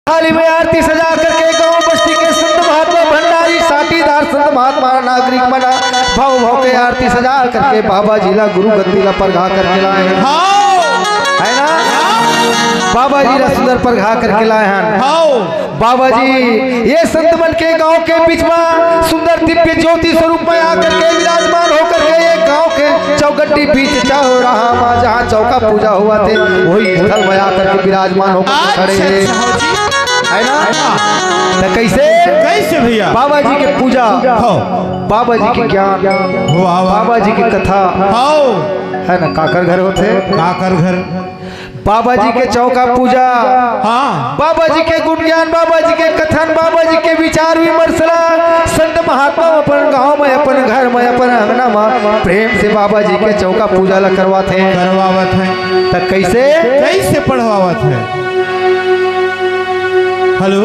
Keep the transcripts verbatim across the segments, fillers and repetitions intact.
थाली में आरती सजा करके गांव बस्ती के संत महात्मा भंडारी साटीदार संत महात्मा नागरिक मन भाव भाव के आरती सजा करके बाबा जी ला गुरु गद्दी ला परघा करके लाए हैं। हाँ। है ना? बाबा जी ला सुंदर परघा करके लाए हैं। हाँ। बाबा जी ये संत मन के गांव के बीच में सुंदर दिव्य ज्योति स्वरूप में आकर के विराजमान होकर के ये गांव के चौगड्डी बीच चौराहा में जहाँ चौका पूजा हुआ थे, वही स्थल में आकर के विराजमान होकर के खड़े अच्छा, हैं। अच्छा, हाँ जी। है ना? हाँ। तो कैसे? कैसे भैया? बाबा जी के पूजा, हाँ। बाबा जी के ज्ञान, वाह, वाह। बाबा जी की कथा, हाँ। है ना? काकर घर होथे? काकर घर। बाबा जी के चौका पूजा, हाँ। बाबा जी के गुण ज्ञान, बाबा जी के कथन, बाबा जी के विचार विमर्शला संत महात्मा अपन गांव में, अपन घर में, अपन अंगना में प्रेम से बाबा जी के चौका पूजा ला करवात हे। करवावत हे। त कैसे? कैसे पढ़वावत हे? हेलो।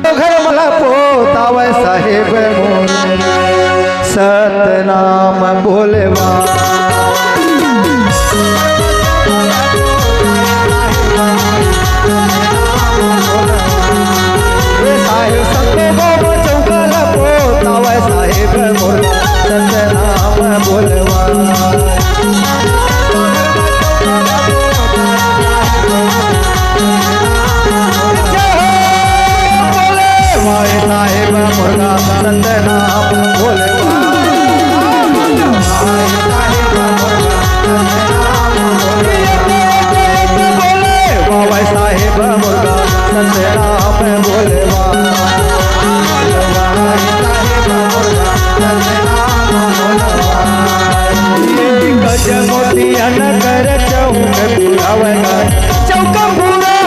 घर मला पोतावै साहेब मोर, सतनाम बोलवा। ए साहेब संतो बाबा चौका ला पोतावै साहेब मोर, सतनाम बोलवा। गज मोतिया नगर चौक पुरावै, चौक पुरावै।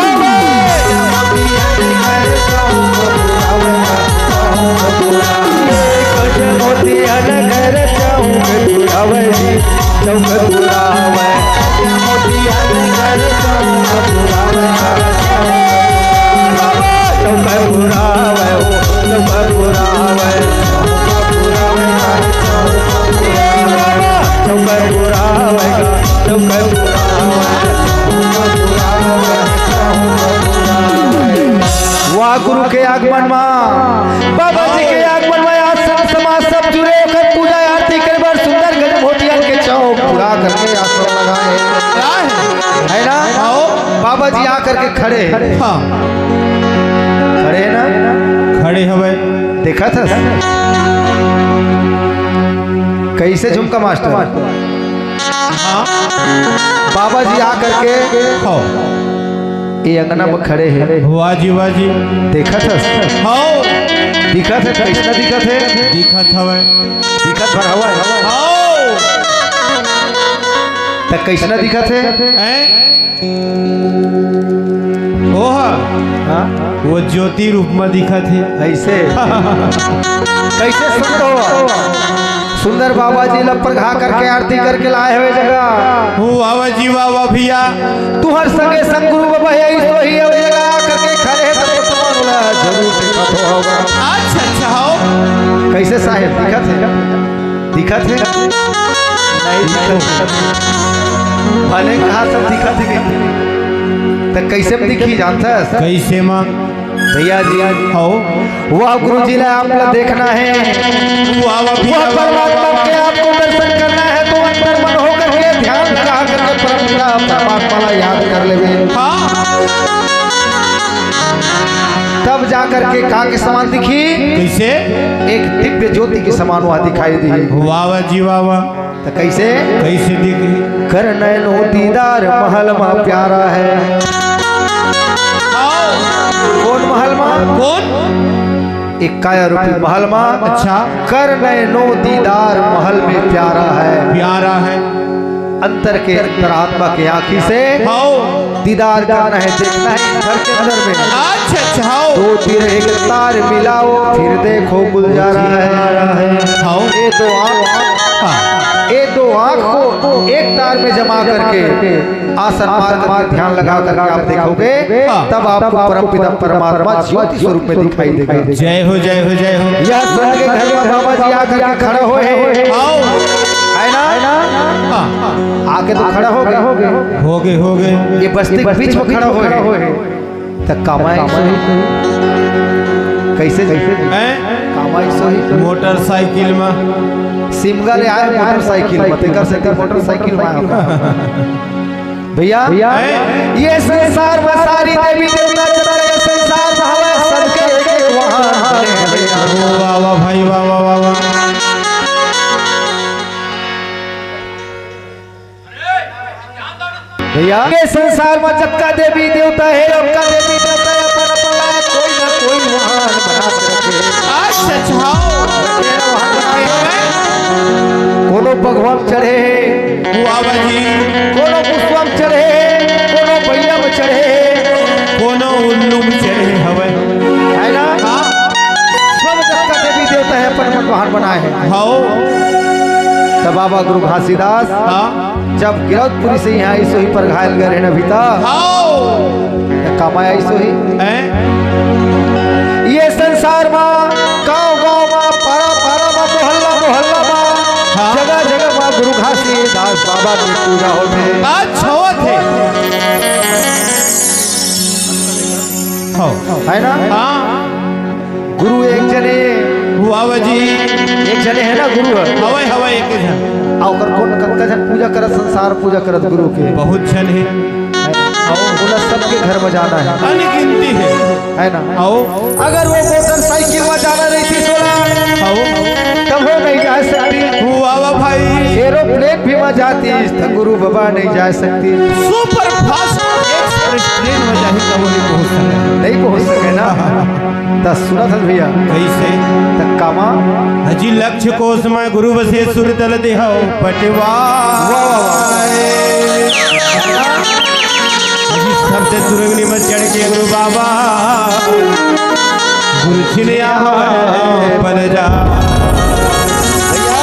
गज मोतिया नगर चौक पुरावै, चौक पुरावै। मोतिया नगर चौक पुरावै, चौक पुरावै, ओ चौक पुरावै। वाह गुरु के आगमन मा, बाबा जी के आगमन मा आज संत समाज सब जुरे, ओकर पूजा आरती करे बर सुंदर गज मोतियन के चौक पूरा करके आसन लगाए। है ना? आओ। बाबा जी आकर के खड़े हैं। हाँ। खड़े हैं ना? खड़े हवै। देखत हस? कैसे झुमका मास्टर? हाँ। बाबा जी आकर के हाँ। ये अंगना में खड़े हैं। वाह जी, वाह जी। देखत हस? हाँ। दिखत हे, कैसना दिखत हे? दिखत हवै। दिखत भर हवै। हाँ। त कैसना दिखत हे? हैं? ओह, हाँ? वो ज्योति रूप में दिखत हे। ऐसे? कैसे संत हो? सुंदर बाबा जी ला परघा करके आरती करके लाए हवै जगह। हूँ, वाह, वाह जी, वाह, वाह भैया। तुहर संगे संग गुरु बाबा हे, इस वही अउ जगह आकर के खड़े हे, तो तुमन ला जरूर देखत होगा। अच्छा, अच्छा, हो। कैसे साहेब, दिखत हे? दिखत हे? नहीं दिखत हे। भले कहा सब दिखत हे, त कैसे में दिखी जानथस? कैसे मा? भैया जी, हो। वह गुरु जी ला आप ला देखना हे, वाह, वाह, वह वाह, परमात्मा के आपको दर्शन करना हे, तो अंतर मन होकर के ध्यान लगा करके परम पिता परमात्मा ला याद कर लेवे। हाँ। तब जा करके का के समान दिखी? कैसे? एक दिव्य ज्योति के समान वहाँ दिखाई दी। वाह, वाह जी, वाह, वाह। त कैसे? कैसे दिखी? कर नैनो दीदार महल मा प्यारा है। हाँ। कौन महल मा? कौन? एक काया रूपी महल मा। अच्छा। कर नैनो दीदार महल में प्यारा है। प्यारा है। अंतर के अंतरात्मा के आँखी से हाँ। दीदार करना है, देखना है घर के अंदर में। अच्छा, अच्छा, हाँ। दो तीर एक तार मिलाओ, फिर देखो गुलजारा है। हाँ। ये दो आँख, हाँ। ये दो आँख को एक तार में जमा करके आसन मार करके ध्यान लगा करके आप देखोगे, हाँ। तब आपको परम पिता परमात्मा ज्योति स्वरूप में दिखाई देगा। जय हो, जय हो, जय हो। यह संत के घर में बाबा जी आकर के खड़े हुए हैं। आओ। ना? हाँ। आके तो खड़ा हो गए। हो गए, हो गए। ये बस्ती के बीच में खड़ा हो गए। त कामा आइस होही? कैसे? हैं? कामा आइस होही? मोटरसाइकिल में। सिमगा ले आए मोटरसाइकिल में, तेकर सेती मोटरसाइकिल में आए। भैया, हैं? ये संसार में सारी देवी देवता चला, ये संसार में हवा सबके एक एक वाहन बने हैं भैया। वाह, वाह भाई, वाह, वाह, वाह, वाह। भैया, ये संसार में जतका देवी देवता हे, ओतका देवी देवता हे, अपन अपन ला कोई ना कोई वाहन बना के रखे। अच्छा, अच्छा, हाँ। कोनो बघवा म चढ़े हे, वाह, वाह जी। कोनो मुसवा म चढ़े हे, कोनो बइला म चढ़े हे, कोनो उल्लू म चढ़े हवय। है ना? हाँ। सब जतका देवी देवता हे, अपन अपन वाहन बनाए हे। हव। त बाबा गुरु घासीदास हाँ। जब गिरौदपुरी से इहाँ आइस होही, परघाय ल गे रहे न भीतर। हाँ। त कामा आइस होही। हैं? ये संसार मा, गाँव गाँव मा, पारा पारा मा, मोहल्ला मोहल्ला मा, हाँ। जगह जगह मा गुरु घासीदास बाबा के पूजा होथे। अच्छा होथे। हव। है ना? हाँ। गुरु एक झने। वाह, वाह जी। एक झने हे ना गुरु ह? हवय, हवय, एक झन। आ ओकर कोन, कतका झन पूजा करत, संसार पूजा करत गुरु के? बहुत झन हे। अउ ओला सबके घर में जाना हे। अनगिनती हे। है ना? अउ अगर वो मोटरसाइकिल में जाना रहितिस ओला, अउ तभो नहीं जा सकतिस। वाह, वाह भाई। एरोप्लेन भी में जातिस त गुरु बाबा नहीं जा सकतिस। सुपर फास्ट एक्सप्रेस ट्रेन में जाही तभो नहीं पहुँच सके। नहीं पहुँच सके ना। त सुनत हस भैया। कइसे? त कामा? हजी लक्ष कोस म गुरु बसे सुरतल देहउ पटवाए। वाह, वाह, वाह। हजी शब्द तुरंगनी म चढ़ के गुरु बाबा गुरु छिनिया पल जा। भैया,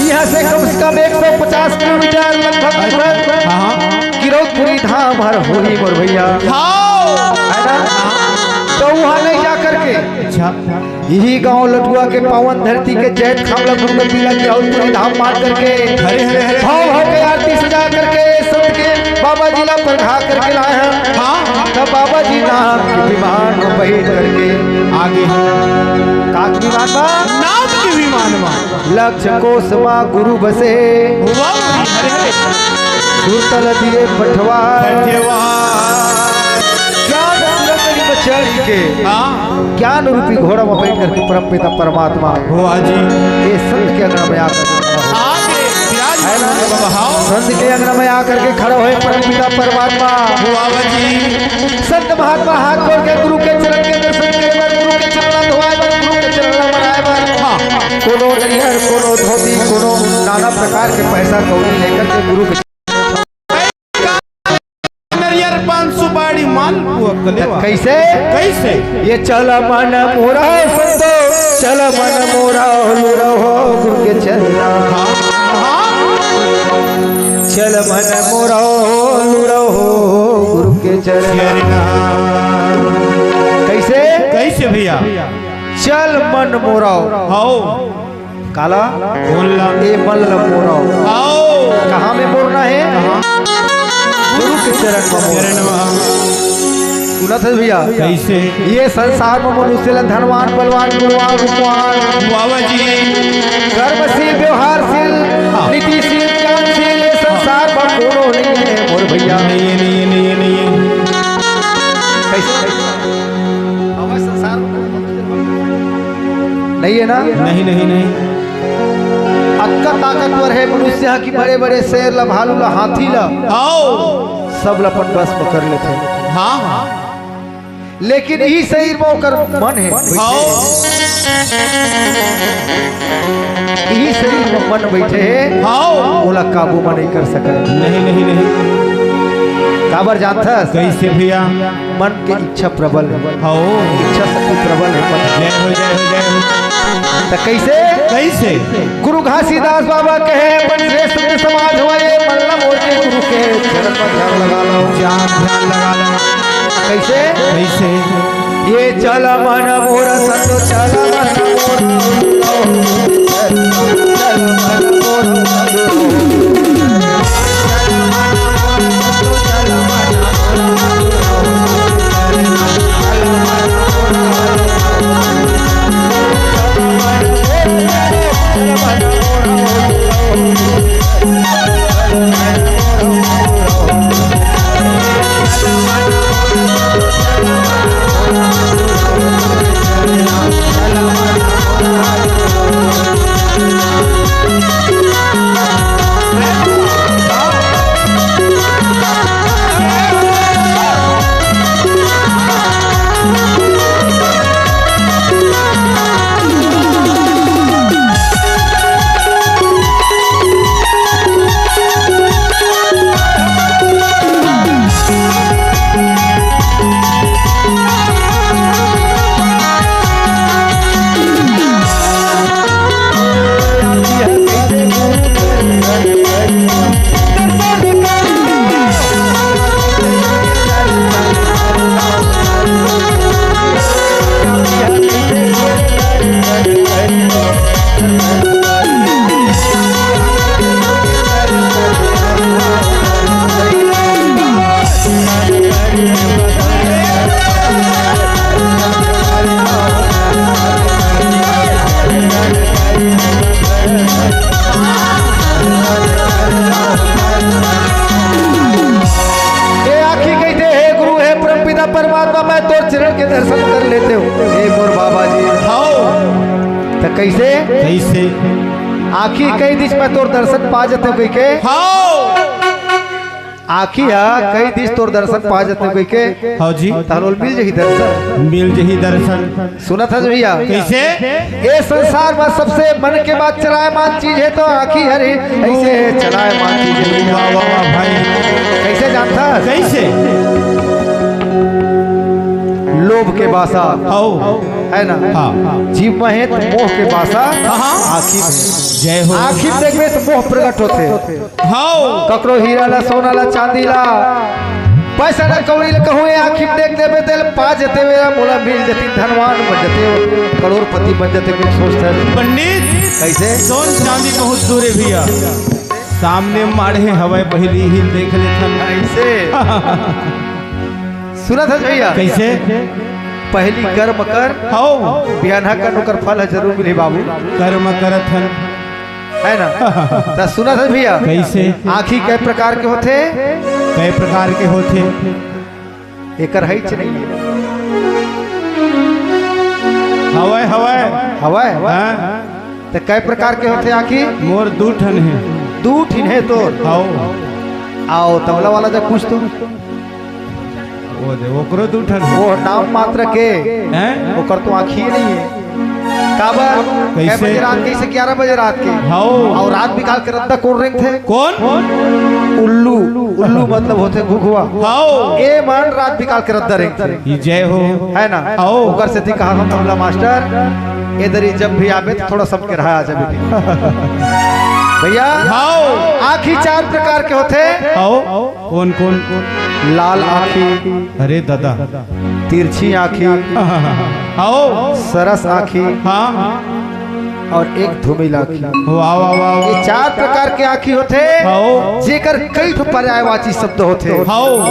यहाँ से कम से कम एक सौ पचास किलोमीटर लगभग, लगभग हाँ, हाँ। गिरौदपुरी धाम हर होही मोर भैया। हाँ। है ना? त उहाँ नहीं जा करके अच्छा। इही गांव लटुआ के पावन धरती के चैत खामला गुरु के पीला गिरौदपुरी धाम मान करके हरे, हरे, हरे। भाव भाव के आरती सजा करके संत के बाबा जी ला परघा करके लाए हन। हाँ। त बाबा जी नाम के विमान में बैठ करके आगे हैं। का के विमान बा? नाम के विमान बा। लक्ष कोस मा गुरु बसे। वाह, हरे, हरे। सुरतल दिए पठवा। पठवा। ज्ञान सुरतल में चढ़ के। हाँ। ज्ञान रूपी घोड़ा में बैठ करके परम पिता परमात्मा वाह जी। ये संत के अंगना में आकर आके विराजमान है बाबा, हाँ। संत के अंगना में आकर के खड़ा होए परम पिता परमात्मा। वाह जी। संत महात्मा हाथ जोड़ के गुरु के चरण के दर्शन करे बर, गुरु के चरण ला धोवाए बर, गुरु के चरण ला मनाए बर। हाँ। कोनो नरियर, कोनो धोती, कोनो नाना प्रकार के पैसा कौड़ी लेकर के गुरु के नरियर पान सुपारी माल पुआ कलेवा। कैसे? कैसे? ये चल मन मोरा संतो, चल मन मोरा लुरहो गुरु के चलना। हाँ, हाँ। चल मन मोरा लुरहो गुरु के चलना। चलना। कैसे? कैसे भैया? चल मन मोरा। हाओ। काला? बोलना। ए मन ल मोरा। हाओ। कहाँ में मोरना हे? कहाँ? गुरु के चरण में मोरना। चरण में। सुनत हस भैया? कैसे? ये संसार में मनुष्य ल धनवान, बलवान, गुणवान, रूपवान, बाबा जी। कर्मशील, व्यवहारशील, हाँ। नीतिशील, ज्ञानशील, ये संसार में कोनो नहीं है मोर भैया। नहीं है, नहीं है, नहीं है, नहीं है। कैसे? अब संसार में नहीं है ना? नहीं, नहीं, नहीं। अतका ताकतवर हे मनुष्य ह कि बड़े-बड़े शेर ला, भालू ला, हाथी ला, आओ। सब ला अपन बस में कर लेथे। हाँ, हाँ। लेकिन इही शरीर में ओकर मन हे। आओ। इही शरीर में मन बैठे हे, आओ। ओला काबू में नहीं कर सकत। नहीं, नहीं, नहीं। काबर जानथस? कैसे भैया? मन के इच्छा प्रबल हे। हौ। इच्छा शक्ति प्रबल हे, मन। जय हो, जय हो, जय हो। त कैसे? कैसे? गुरु घासीदास बाबा कहे, "अपन श्रेष्ठ समाज हो, ये मन ल मोर के गुरु के चरण म ध्यान लगा लो।" ध्यान, ध्यान लगा लो। कैसे? कैसे? ये चल मन मोर संत, चल मन मोर, चल मन मोर। ये आँखी कहिथे, "हे गुरु, हे परमपिता परमात्मा, मैं तोर चरण के दर्शन कर लेते हूँ, हे मोर बाबा जी।" हव। त कइसे? कइसे? आँखी कहि दिस, "मैं तोर दर्शन पा जतेंव," कहिके। हव। आँखी ह कहि दिस, "तोर दर्शन पा जतेंव," कहिके। हव जी। तहन ओला मिल जही दर्शन। मिल जही दर्शन। सुनत हस भैया? कइसे? ए संसार म सबसे मन के बात चलायमान चीज हे त आँखी हरे। कइसे चलायमान चीज हे भैया? वाह, वाह, वाह, भाई। कइसे जानथस? कइसे? लोभ के बासा। हव। हे ना? हाँ। जीव म हे त मोह के बासा। हाँ, हाँ। आँखी म। जय हो। आँखी म देखबे त मोह प्रगट होथे। हव। ककरो हीरा ला, सोना ला, चांदी ला, पैसा ला, कौड़ी ला, कहूँ ये आँखी म देख देबे तेला पा जतेंव, मोला मिल जतिस, धनवान बन जतेंव, करोड़पति बन जतेंव, कुछ सोचथस। पंडित, कइसे? सोन चांदी बहुत दूर हे भैया, सामने माढ़े हवय, पहिली ही देख लेथन। कइसे? सुनत हस भैया? कइसे? पहिली कर्म कर, हव। बिहान ह कर, ओकर फल ह जरूर मिलही बाबू। कर्म करत हन। हे ना? त सुनत हस भैया? कइसे? आँखी कई प्रकार के होथे? कई प्रकार के होथे? एकर हइच नहीं हे। हवय, हवय। हवय? हाँ। त कई प्रकार के होथे आँखी? मोर दू ठन हे। दू ठिन हे तोर? हव। अउ तबला वाला जग पूछ तो। वो दे, ओकरो दू ठन। वो नाम मात्र के, हैं? ओकर तो आँखी नहीं हे। काबर? कइसे? कै बजे रात के? अइसे ग्यारह बजे रात के। हव। अउ रात बिकाल के रद्दा कोन रेंगथे? कोन? उल्लू। उल्लू मतलब होथे घुघुवा। हव। ए मन रात बिकाल के रद्दा रेंगथे। ई जय हो। हे ना? हव। ओकर सेती कहा हम तबला मास्टर, ए दरी जब भी आबे त थोड़ा सबके रहा आ जाबे। भैया, हव। आँखी चार प्रकार के होथे। हव। कोन, कोन? लाल आँखी। अरे दादा। तिरछी आँखी। हव। सरस आँखी। हाँ। अउ एक धूमिल आँखी। वाह, वाह, वाह, वाह। ये चार प्रकार के आँखी होथे, हव। जेकर कई ठो पर्यायवाची शब्द होथे। हव।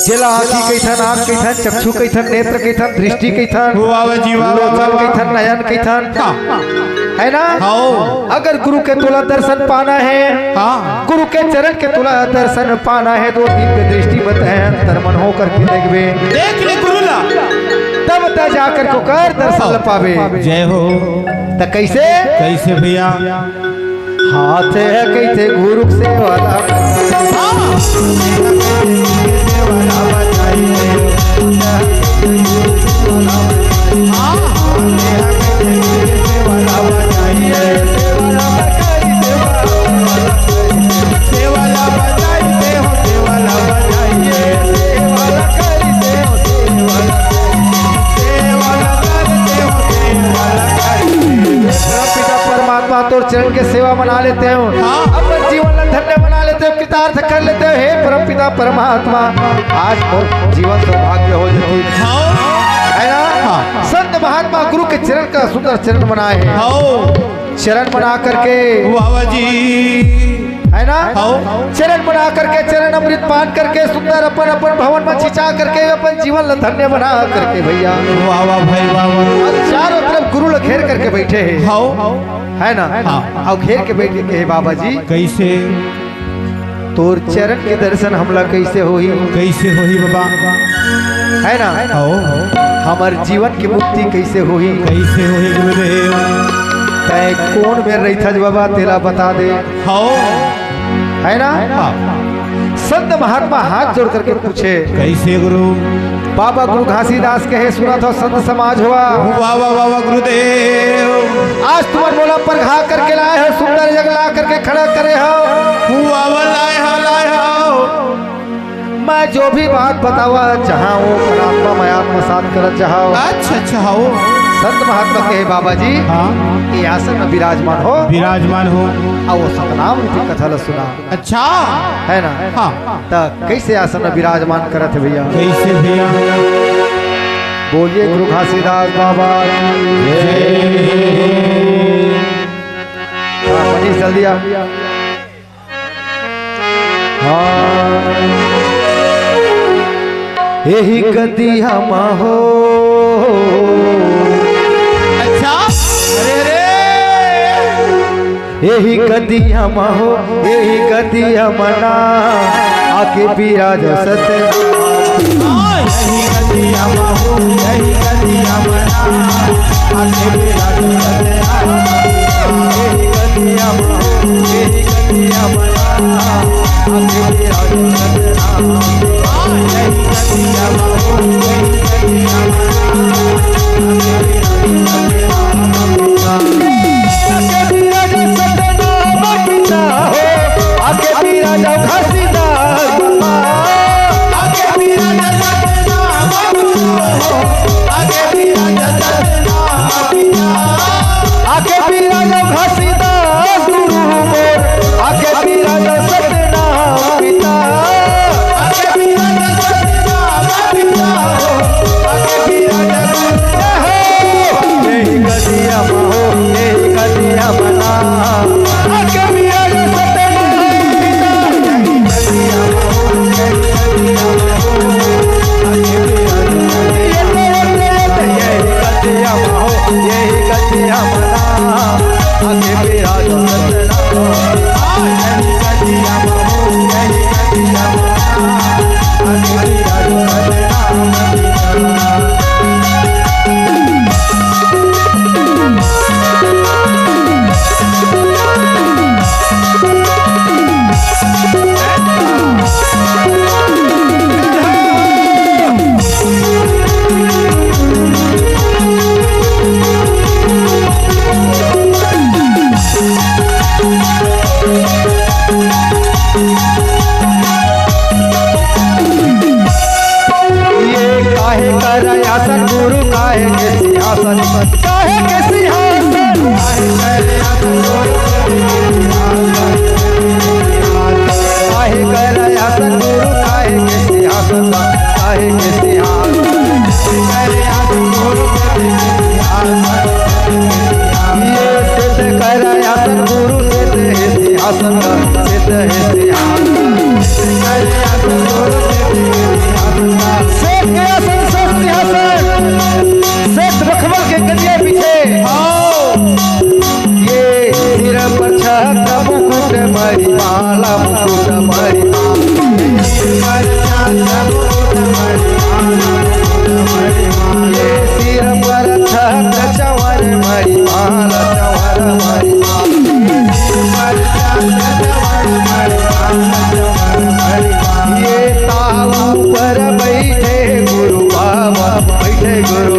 जेला आँखी कहिथन, आँख कहिथन, चक्षु कहिथन, नेत्र कहिथन, दृष्टि कहिथन, वाह, वाह जी, वाह, वाह, लोचन वाह, वाह। कहिथन, नयन कहिथन। हाँ। हे ना? हव। अगर गुरु के तोला दर्शन पाना हे, हाँ। गुरु के चरण के तोला दर्शन पाना हे, त दिव्य दृष्टि म तैं अंतर्मन होकर के देखबे। देख ले गुरु ला। तब तैं जाकर के ओकर दर्शन ल पाबे। जय हो। त कइसे? कइसे भैया? हाथ हे कहिथे गुरु के सेवा ला। हाँ। हाँ। परमात्मा तोर चरण के सेवा मना लेते हो, हाँ। अपन जीवन ला धन्य बना लेते हो, कृतार्थ कर लेते हो। हे परमपिता परमात्मा, आज मोर जीवन सौभाग्य हो जाती। हाँ। हे ना? हाँ। संत महात्मा गुरु के चरण का सुंदर चरण बनाए हैं। हाँ। चरण बना करके, बाबा जी, है ना? हव। चरण बना करके, चरण अमृत पान करके, सुंदर अपन अपन भवन में छिंचा करके, अपन जीवन ला धन्य बना करके भैया, वाह वाह भाई, वाह वाह। और चारों तरफ गुरु ला घेर करके बैठे हैं, हव। है ना? हाँ। और घेर के बैठ के, "हे बाबा जी, कैसे?" तोर चरण के दर्शन हमला कैसे होही? कैसे होही बाबा? है ना? हव। हमर जीवन की मुक्ति कैसे होही? कैसे होही गुरुदेव? तै कौन में रहिथस बाबा, तेला बता दे। हव। है ना? हाँ। संत महात्मा हाथ जोड़ करके पूछे, कैसे गुरु? बाबा गुरु घासीदास कहे, सुनत हो संत समाज हो, वाह, वाह, वाह, वाह, गुरुदेव। आज तुमन मोला परघा करके लाए हो, सुंदर जग ला करके खड़ा करे हो। वाह, वाह, लाए हो, लाए हो। मैं जो भी बात बतावा चाहूँ, पर आत्मा में आत्मसात करत चाहूँ। अच्छा, अच्छा, हव। संत महात्मा कहे, बाबा जी, हाँ। ये आसन में विराजमान हो। विराजमान हो। अब वो सतनाम रूपी कथा ला सुना। अच्छा। है ना? हाँ। त कैसे आसन में विराजमान करत हे भैया? कैसे भैया? बोलिए गुरु घासीदास बाबा की जय। हाँ, मनीष जल्दी आ। हाँ। यही गदिया मा हो। अच्छा। अरे, अरे। यही गदिया मा हो, यही गदिया मा ना, आके बिराज सतनाम। यही गदिया मा हो, यही गदिया मा ना, आके बिराज सतनाम। यही गदिया मा हो, यही गदिया मा ना, आके बिराज सतनाम। यही गदिया मा हो, यही गदिया मा ना, आके बिराज सतनाम। आके बिराज सतनाम पिता हो, आके बिराज घासीदास बाबा। आके बिराज सतनाम पिता हो, आके बिराज सतनाम पिता। आके बिराज घासीदास गुरु मोर, आके बिराज सतनाम पिता। आके बिराज सतनाम पिता हो, आके बिराज सतनाम। यही गदिया मा हो, यही गदिया मा ना। आके बिराज सतनाम पिता। यही गदिया मा हो, यही गदिया मा हो, आके बिराज सतनाम। यही गदिया मा हो, यही गदिया मा ना। आके बिराज सतनाम। यही गदिया मा हो, यही गदिया मा ना। आके बिराज सतनाम। ये काहे कर आसन गुरु, काहे के सिंहासन, काहे के सिंहासन। काहे कर आसन गुरु, काहे के सिंहासन, काहे के सिंहासन। ये सिद्ध कर आसन गुरु, सिद्ध है सिंहासन, सिद्ध है सिंहासन। श्वेत के आसन, श्वेत सिंहासन, श्वेत मखमल के गदिया बिछे। आओ। ये सिर पर छत्र मुकुट मणिमाला, मुकुट मणिमाला। सिर पर छत्र मुकुट मणिमाला, मुकुट मणिमाला। ये सिर पर छत्र चंवर मणिमाला, चंवर मणिमाला। ये ताल ऊपर बैठे गुरु बाबा, बैठे गुरु